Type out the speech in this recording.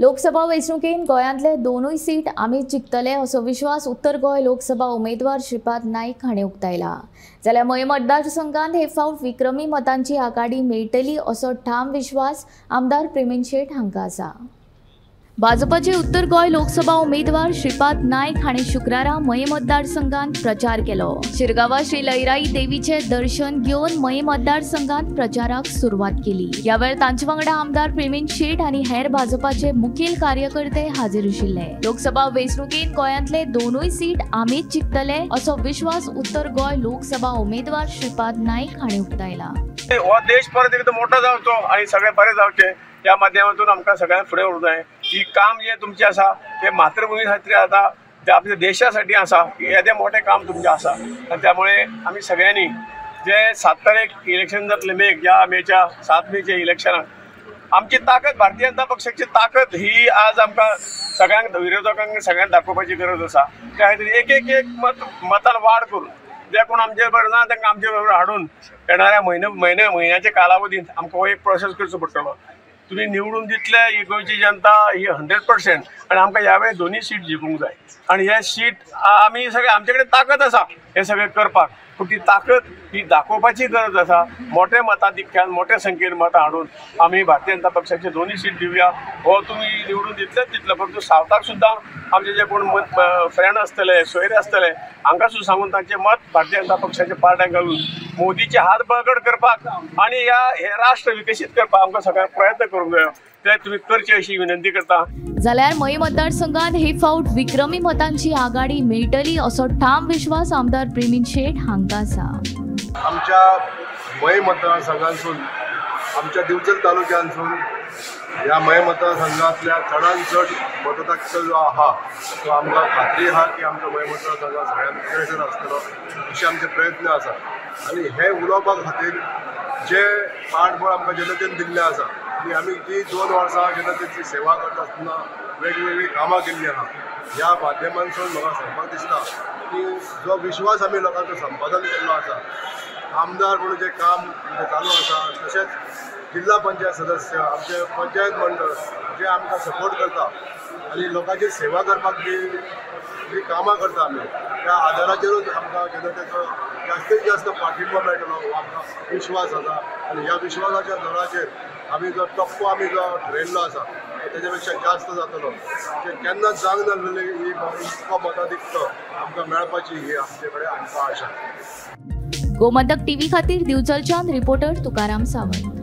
लोकसभा वेंचणुकेन गोंयांतले दोनूय सीट आमी जिखतले असो विश्वास उत्तर गोंय लोकसभा उमेदवार श्रीपाद नाईक हांणी उक्तायला. जाल्यार मये मतदारसंघात हे फावट विक्रमी मतांची आघाडी मेळटली असो ठाम विश्वास आमदार प्रेमेंद शेट हांकां आसा. भाजपाचे उत्तर गोंय लोकसभा उमेदवार श्रीपाद नाईक हांणी शुक्रारा मये मतदारसंघात प्रचार केलो. शिरगांवा श्री लयराई देवीचे दर्शन घेवन मये मतदारसंघात प्रचाराक सुरवात केली. ह्या वेळार तांचे वांगडा आमदार प्रेमेंद शेट आनी हेर भाजपाचे मुखेल कार्यकर्ते हाजीर आशिल्ले. लोकसभा वेंचणुकेंत गोंयांतले दोनूय सीट आमीच जिखतले असो विश्वास उत्तर गोंय लोकसभा उमेदवार श्रीपाद नाईक हांणी उक्तायला. हो देश परत एकदा मोठो जावचो आनी सगळे बरे जावचे ह्या माध्यमातून आमकां सगळ्यांक फुडें व्हरूंक जाय. ही काम जे तुमचें आसा ते मातृभूमी खातीर आसा, ते आपल्या देशासाठी आसा, येदें मोठें काम तुमचें आसा. आनी त्यामुळे आमी सगळ्यांनी जे 7 तारीख इलेक्शन जातलें मेक, ह्या मेच्या 7 मेच्या इलेक्शनाक आमची ताकद, भारतीय जनता पक्षाची ताकद ही आज आमकां सगळ्यांक विरोधकांक सगळ्यांक दाखोवपाची गरज आसा. त्या खातीर एक एक एक मत मतान वाड करून जे कोण आमचे बरोबर ना तांकां आमचे बरोबर हाडून येणाऱ्या म्हयन्याच्या कालावधींत आमकां हो एक प्रोसेस करचो पडटलो. तुमी निवडून दितले ही गोंयची जनता ही 100% आनी आमकां ह्या वेळी दोनूय सीट जिखूंक जाय. आनी हे सीट आमी सगळे आमचे कडेन ताकद आसा हें सगळें करपाक, पूण ती ताकद ही दाखोवपाची गरज आसा. मोठ्या मताधिक्यान मोठ्या संख्येन मतां हाडून आमी भारतीय जनता पक्षाचे दोनूय सीट दिवया. हो तुमी निवडून दितलेच दितले, फक्त सावथाक सुद्दां आमचे जे कोण फ्रेंड आसतले, सोयरे आसतले हांकां सुद्दां सांगून तांचें मत भारतीय जनता पक्षाच्या पार्ट्यांक घालून मोदीचे हात बळकट करपाक आनी ह्या हे राष्ट्र विकसीत करपाक आमकां सगळ्यांक प्रयत्न करूंक जायो, ते तुमी करचे अशी विनंती करता. जाल्यार मये मतदारसंघात हे फावट विक्रमी मतांची आघाडी मेळटली असो ठाम विश्वास आमदार प्रेमेंद शेट हांकां आसा. आमच्या मये मतदारसंघांतसून, आमच्या दिवचल तालुक्यांतसून ह्या मये मतदारसंघांतल्या चडान चड मतदार जो आहा तो आमकां खात्री आहा की आमच्या मये मतदारसंघात सगळ्यांत प्रेशर आसतलो अशे आमचे प्रयत्न आसा. आनी हे उलोवपा खातीर जे पाठबळ आमकां जनतेन दिल्लें आसा आनी आमी जी 2 वर्सां जनतेची सेवा करता आसतना वेगवेगळीं कामां केल्लीं आहा, ह्या माध्यमांतसून म्हाका सांगपाक दिसता की जो विश्वास आमी लोकांचो संपादन केल्लो आसा, आमदार म्हणून जें काम आमचें चालू आसा, तशेंच जिल्हा पंचायत सदस्य, आमचे पंचायत मंडळ जे आमकां सपोर्ट करता आनी लोकांची सेवा करपाक जी जी कामां करता आमी, त्या आदाराचेरूच आमकां जनतेचो जास्तीत जास्त पाठिंबो मेळटलो हो आमकां विश्वास आसा. आनी ह्या विश्वासाच्या जोराचेर आमी जो टप्पो आमी जो ठरयल्लो आसा तेच्या पेक्षा जास्त जातलो, जे केन्नाच जावंक नासलेली ही इतको मताधिक्य आमकां मेळपाची ही आमचे कडेन आमकां आशा. गोमंतक टीव्ही खातीर दिवचलच्यान रिपोर्टर तुकाराम सावंत.